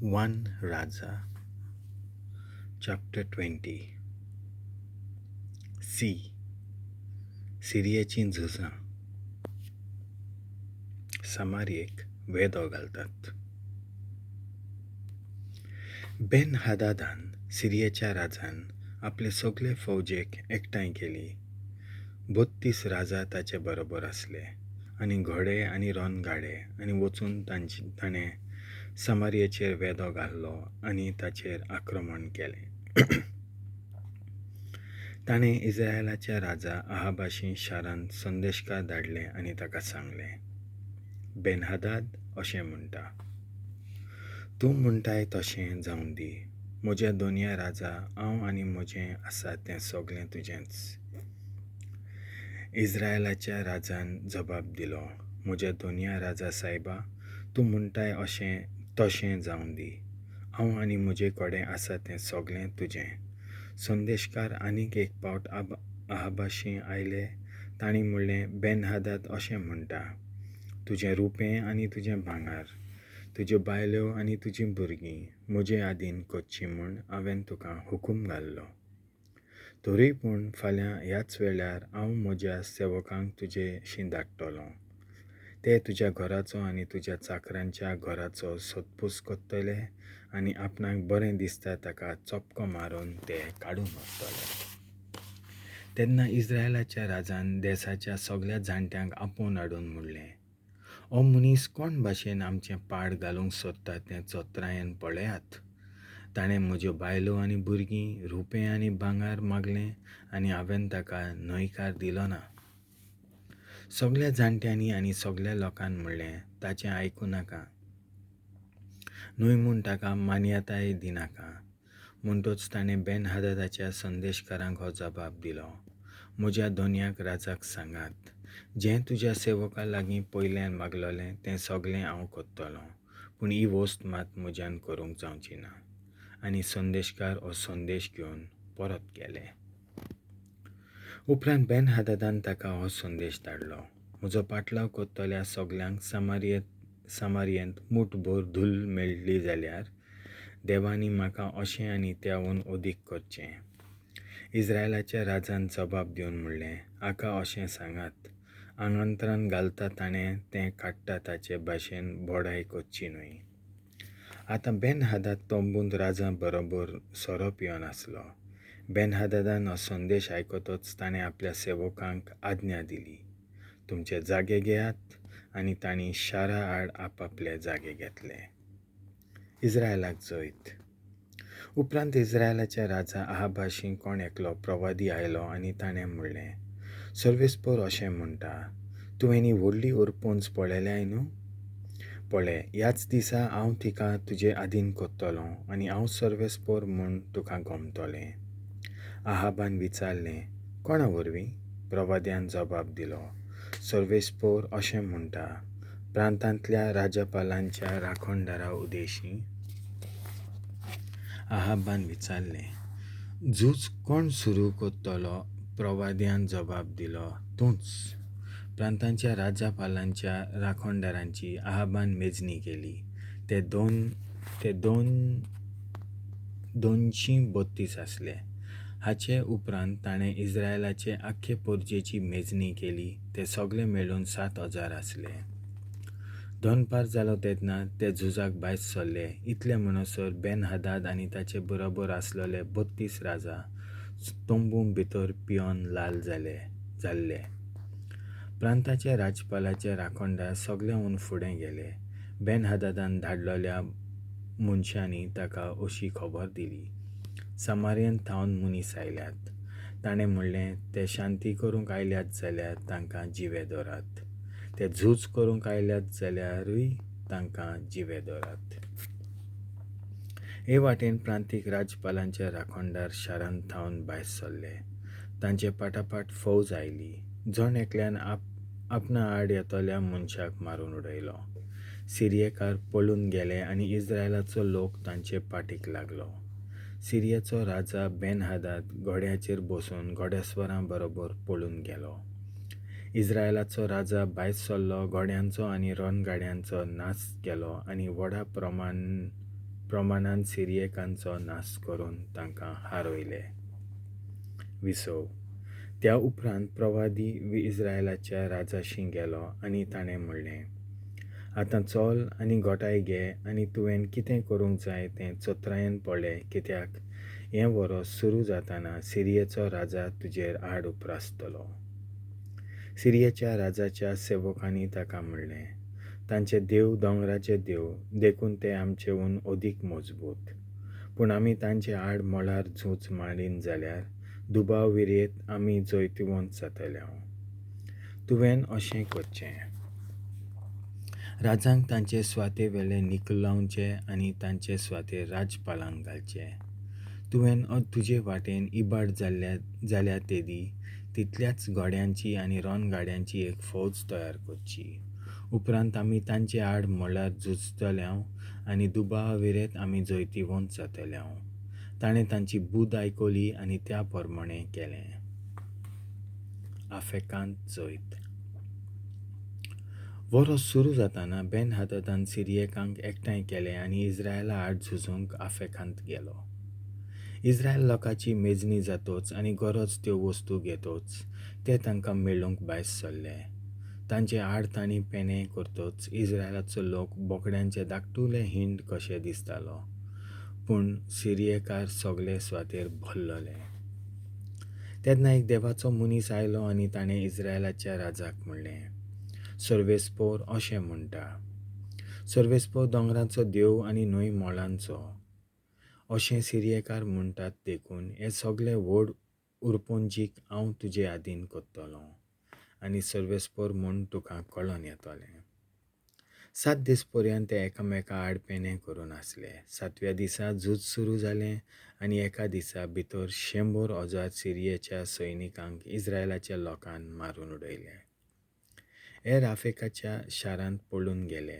1 राजा chapter 20. C. सिरियेचीं झुजां. सामारयेक वेदो घालतात. बेन हादादान सिरियेच्या राजान आपले सगळे फौजेक एकठांय केली. 32 राजा ताचे बरोबर आसले आनी घोडे आनी रणगाडे, आनी वचून ताणें सामारियेचेर वेदो घाल्लो आनी ताचेर आक्रमण केलें. ताणें इस्रायलाच्या राजा आहाबाशी शारांत संदेशकार धाडले आनी ताका सांगलें, बेन-हादाद अशें म्हणटा, तूं म्हणटाय तशें जावं दी. म्हज्या दोनया राजा, हांव आनी म्हजें आसा तें सगळें तुजेंच. इस्रायलाच्या राजान जबाब दिलो, म्हज्या दोनया राजा सायबा, तूं म्हणटाय अशें तशें जावं दी. हांव आनी म्हजे कडेन आसा तें सगळें तुजें. संदेशकार आनीक एक पावट आहाबाशी आयले. तांणी म्हणलें, बेन-हादाद अशें म्हणटा, तुजें रुपें आनी तुजें भांगर, तुज्यो बायल्यो आनी तुजीं भुरगीं म्हजे आदीन करचीं म्हूण हांवें तुका हुकूम घाल्लो. तरूय पूण फाल्यां ह्याच वेळार हांव म्हज्या सेवकांक तुजेशी धाडटलों. ते तुज्या घराचो आनी तुज्या चाकरांच्या घराचो सोदपूस करतले आनी आपणाक बरें दिसता ताका चपको मारून ते काडून व्हरतले. तेन्ना इस्रायलाच्या राजान देसाच्या सगळ्या जाणट्यांक आपोवन हाडून म्हणलें, हो मनीस कोण भाशेन आमचें पाड घालूंक सोदता तें चत्रायेन पळयात. ताणें म्हज्यो बायलो आनी भुरगीं, रुपें आनी भांगर मागलें आनी हांवें ताका न्हयकार दिलो ना. सगळ्या जाणट्यांनी आनी सगळ्या लोकान म्हणलें, ताचें आयकूं नाका, न्हय म्हूण ताका मान्यताय दिनाका. म्हणटच ताणें बेन-हादादाच्या संदेशकारांक हो जबाब दिलो, म्हज्या धनयाक राजाक सांगात, जें तुज्या सेवका लागीं पयल्यान मागलोलें तें सगळें हांव करतलों, पूण ही वस्त मात म्हज्यान करूंक जावची ना. आनी संदेशकार हो संदेश घेवन परत गेले. उपरांत बेन-हादादान ताका हो संदेश धाडलो, म्हजो पाटलाव करतल्या सगळ्यांक सामारियेंत मूठभर धूल मेळ्ळी जाल्यार देवांनी म्हाका अशें आनी त्याहून अदीक करचें. इस्रायलाच्या राजान जबाब दिवन म्हणलें, हाका अशें सांगात, आंगांतरान घालता ताणें तें काडटा ताचे भाशेन बडाय करची न्हय. आतां बेन-हादाद तंबूंत राजा बरोबर सोरो पिवन आसलो. बेन-हादादान हो संदेश आयकतच ताणें आपल्या सेवकांक आज्ञा दिली, तुमचे जागे घेयात. आनी तांणी शारा आड आपापले जागे घेतले. इस्रायलाक जैत. उपरांत इस्रायलाच्या राजा आहाबाशी कोण एकलो प्रवादी आयलो आनी ताणें म्हणलें, सर्वेस्पर अशें म्हणटा, तुवें ही व्हडली ओरपोंज पळयल्याय न्हू? पळय, ह्याच दिसा हांव तिका तुजे आदीन करतलों आनी हांव सर्वेस्पर म्हूण तुका गमतलें. आहाबान विचारलें, कोणा वरवीं? प्रवाद्यान जबाब दिलो, सर्वेस्पर अशें म्हणटा, प्रांतांतल्या राजपालांच्या राखणदारा उदेशीं. आहाबान विचारलें, झूज कोण सुरू करतलो? प्रवाद्यान जबाब दिलो, तूंच. प्रांतांच्या राजपालांच्या राखणदारांची आहाबान मेजणी केली. ते 232 आसले. हाचे उपरांत ताणें इस्रायलाचे आख्खे परजेची मेजणी केली. ते सगळे मेळून 7000 आसले. दनपार जालो तेन्ना ते झुजाक भायर सरले. इतले म्हणसर बेन-हादाद आनी ताचे बरोबर आसलेले 32 राजा तंबू भितर पिवन लाल जाल्ले. प्रांताचे राजपालाचे राखणदार सगळेहून फुडें गेले. बेन-हादादान धाडलेल्या मनशांनी ताका अशी खबर दिली, सामारियेंत थावन मनीस आयल्यात. ताणें म्हणलें, ते शांती करूंक आयल्यात जाल्यार तांकां जिवे दवरात, ते झूज करूंक आयल्यात जाल्यारूय तांकां जिवे दवरात. हे वाटेन प्रांतीक राजपालांचे राखणदार शारांत थावन भायर सरले. तांचे पाटापाट फौज आयली. जण एकल्यान आपणा आड येतल्या मनशाक मारून उडयलो. सिरियेकार पळून गेले आनी इस्रायलाचो लोक तांचे पाटीक लागलो. सिरियेचो राजा बेन-हादाद घोड्याचेर बसून घोडेस्वरां बरोबर पळून गेलो. इस्रायलाचो राजा भायर सरलो, घोड्यांचो आनी रणगाड्यांचो नाश केलो आनी व्हडा प्रमाण प्रमाणान सिरियकांचो नाश करून तांकां हारयले. विसव. त्या उपरांत प्रवादी इस्रायलाच्या राजाशी गेलो आनी ताणें म्हणलें, आतां चल आनी घोटाय घे आनी तुवें कितें करूंक जाय तें चत्रायेन पळय, कित्याक हें वरोस सुरू जाताना सिरियेचो राजा तुजेर आड उप्रासतलो. सिरियेच्या राजाच्या सेवकांनी ताका म्हणलें, तांचे देव दोंगराचे देव, देखून ते आमचेहून अदीक मजबूत. पूण आमी तांचे आड मळार झूज मांडीन जाल्यार दुबाव विरयत आमी जैतिवंत जातले. तुवें अशें करचें, राजांक तांचे सुवाते वेले निकलावचे आनी तांचे सुवातेर राजपालांक घालचे. तुवें तुजे वाटेन इबाड जाल्या तेदी तितल्याच घोड्यांची आनी रणगाड्यांची एक फौज तयार करची. उपरांत आमी तांचे आड मळार झुजतले आनी दुबाव विरयत आमी जैतिवंत जातले. ताणें तांची बुद्द आयकली आनी त्या प्रमाणें केलें. आफेकांत जैत. वरोस सुरू जाताना बेन हाददान सिरियकांक एकठांय केले आनी इस्रायला आड झुजूंक आफेकांत गेलो. इस्रायल लोकांची मेजणी जातोच आनी गरज त्यो वस्तू घेतोच ते तांकां मेळूंक भायर सरले. तांचे आड तांणी पेणे करतोच इस्रायलाचो लोक बोकड्यांचे धाकटुले हिंड कशे दिसतालो, पूण सिरियकार सगळे सुवातेर भरलेले. तेन्ना एक देवाचो मनीस आयलो आनी ताणें इस्रायलाच्या राजाक म्हणलें, सर्वेस्पोर अशें म्हणटा, सर्वेस्पोर दोंगरांचो देव आनी न्हय मळांचो, अशें सिरियकार म्हणटात, देखून हे सगळे व्हड उरपोंजीक हांव तुजे आदीन करतलों आनी सर्वेस्पोर म्हूण तुका कळोन येतलें. 7 दीस पर्यंत ते एकामेका आड पेणे करून आसले. 7व्या दिसा झूज सुरू जालें आनी एका दिसा भितर 100,000 सिरियेच्या सैनिकांक इस्रायलाच्या लोकान मारून उडयले. हेर आफ्रिकाच्या शारांत पळून गेले.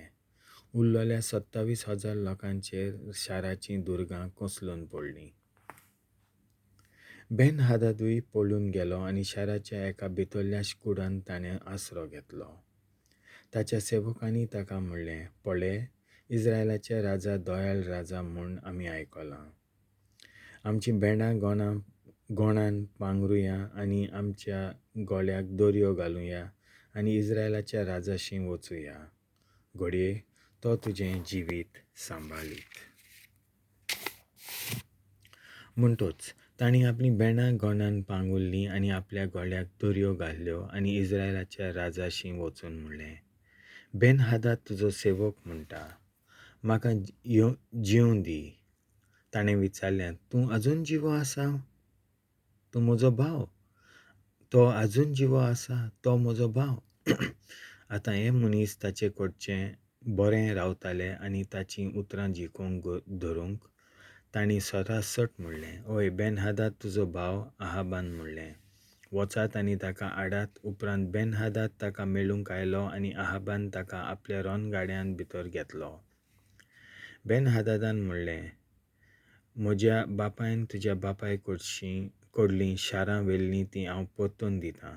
उरलेल्या 27,000 लोकांचेर शाराचीं दुर्गां कोसळून पडलीं. बेन हादादूय पळून गेलो आनी शाराच्या एका भितरल्या कुडांत ताणें आसरो घेतलो. ताच्या सेवकांनी ताका म्हणलें, पळय, इस्रायलाचे राजा दयाळ राजा म्हूण आमी आयकलां. आमचीं भेंडां गोणान पांगरुया आनी आमच्या गळ्याक दोरयो घालुया आनी इस्रायलाच्या राजाशी वचुया. घडये तो तुजें जिवीत सांबाळीत. म्हणटोच तांणी आपलीं भेंडां गोणान पांगुरलीं आनी आपल्या गळ्याक दोरयो घाल्ल्यो आनी इस्रायलाच्या राजाशी वचून म्हणलें, बेन हादाद तुजो सेवक म्हणटा, म्हाका जिवं दी. ताणें विचारलें, तूं अजून जिवो आसा? तूं म्हजो भाव. तो अजून जिवो आसा, तो म्हजो भाव. आतां हे मनीस ताचे कडचें बरें रावताले आनी ताचीं उतरां जिखूंक धरूंक तांणी सरासट म्हणलें, ओय बेन हादाद तुजो भाव. आहाबान म्हणलें, वचात आनी ताका हाडात. उपरांत बेन हादाद ताका मेळूंक आयलो आनी आहाबान ताका आपल्या रणगाड्यान भितर घेतलो. बेन हादादान म्हणलें, म्हज्या बापायन तुज्या बापाय कडलीं शारां व्हेल्लीं तीं हांव परतून दितां.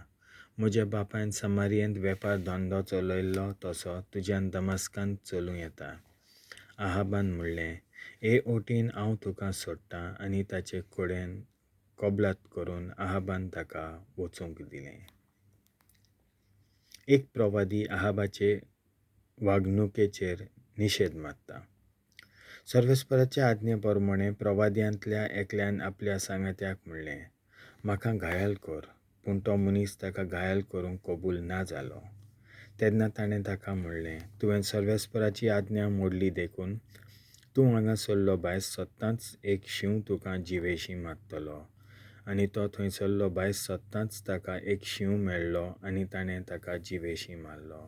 म्हज्या बापायन समारियेंत वेपार धंदो चलयल्लो तसो तुज्यान दमास्कांत चलूं येता. आहाबान म्हणलें, हे ओटीन हांव तुका सोडटां. आनी ताचे कडेन कबलात करून आहाबान ताका वचूंक दिलें. एक प्रवादी आहाबाचे वागणुकेचेर निशेध मारता. सर्वेस्पराच्या आज्ञे प्रमाणे प्रवाद्यांतल्या एकल्यान आपल्या सांगात्याक म्हणलें, म्हाका घायल कर. पूण तो मनीस ताका घायल करूंक कबूल ना जालो. तेन्ना ताणें ताका म्हणलें, तुवें सर्वेस्पराची आज्ञा मोडली, देखून तूं हांगा सरलो भायर सत्तांच एक शींव तुका जिवेशी मारतलो. आनी तो थंय सरलो भायर सत्तांच ताका एक शींव मेळ्ळो आनी ताणें ताका जिवेशी मारलो.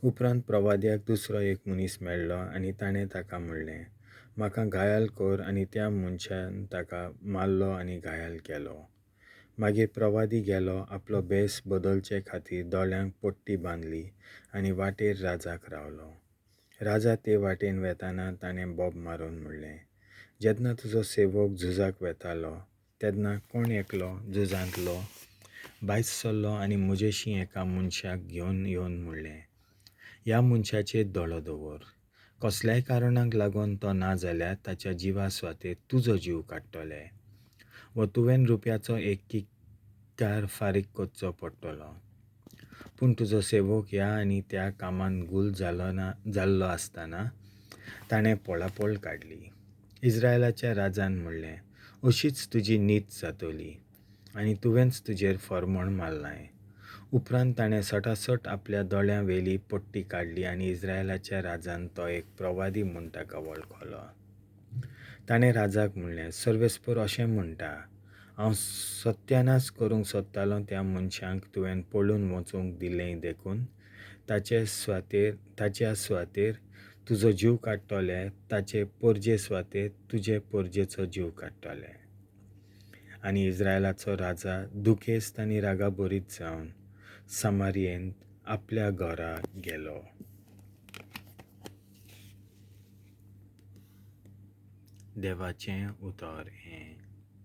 उपरांत प्रवाद्याक दुसरो एक मनीस मेळ्ळो आनी ताणें ताका म्हणलें, म्हाका घायल कर. आनी त्या मनशान ताका मारलो आनी घायल केलो. मागीर प्रवादी गेलो, आपलो भेस बदलचे खातीर दोळ्यांक पट्टी बांदली आनी वाटेर राजाक रावलो. राजा ते वाटेन वेताना ताणें बोब मारून म्हणलें, जेन्ना तुजो सेवक झुजाक वेतालो तेन्ना कोण एकलो झुजांतलो भायर सरलो आनी म्हजेशी एका मनशाक घेवन येवन म्हणलें, ह्या मनशाचेर दोळो दवर, कसल्याय कारणाक लागून तो ना जाल्यार ताच्या जिवा सुवातेर तुजो जीव काडटले, वो तुवें रुपयाचो एक किक्कार फारीक करचो पडटलो. पूण तुजो सेवक ह्या आनी त्या कामांत गुल जालो ना जाल्लो आसतना ताणें पळापळ काडली. इस्रायलाच्या राजान म्हणलें, अशीच तुजी नीत जातली आनी तुवेंच तुजेर फर्मण मारलांय. उपरांत ताणें सटासट आपल्या दोळ्यां वेली पट्टी काडली आनी इस्रायलाच्या राजान तो एक प्रवादी म्हूण ताका वळखलो. ताणें राजाक म्हणलें, सर्वेस्पर अशें म्हणटा, हांव सत्यानाश करूंक सोदतालों त्या मनशांक तुवें पळून वचूंक दिलें देखून ताचे सुवातेर ताच्या सुवातेर तुजो जीव काडटले, ताचे पोरजे सुवातेर तुजे पोरजेचो जीव काडटले. आनी इस्रायलाचो राजा दुखेस्त आनी रागाभरीत जावन सामारियेंत आपल्या घरा गेलो. देवाचें उतर हें.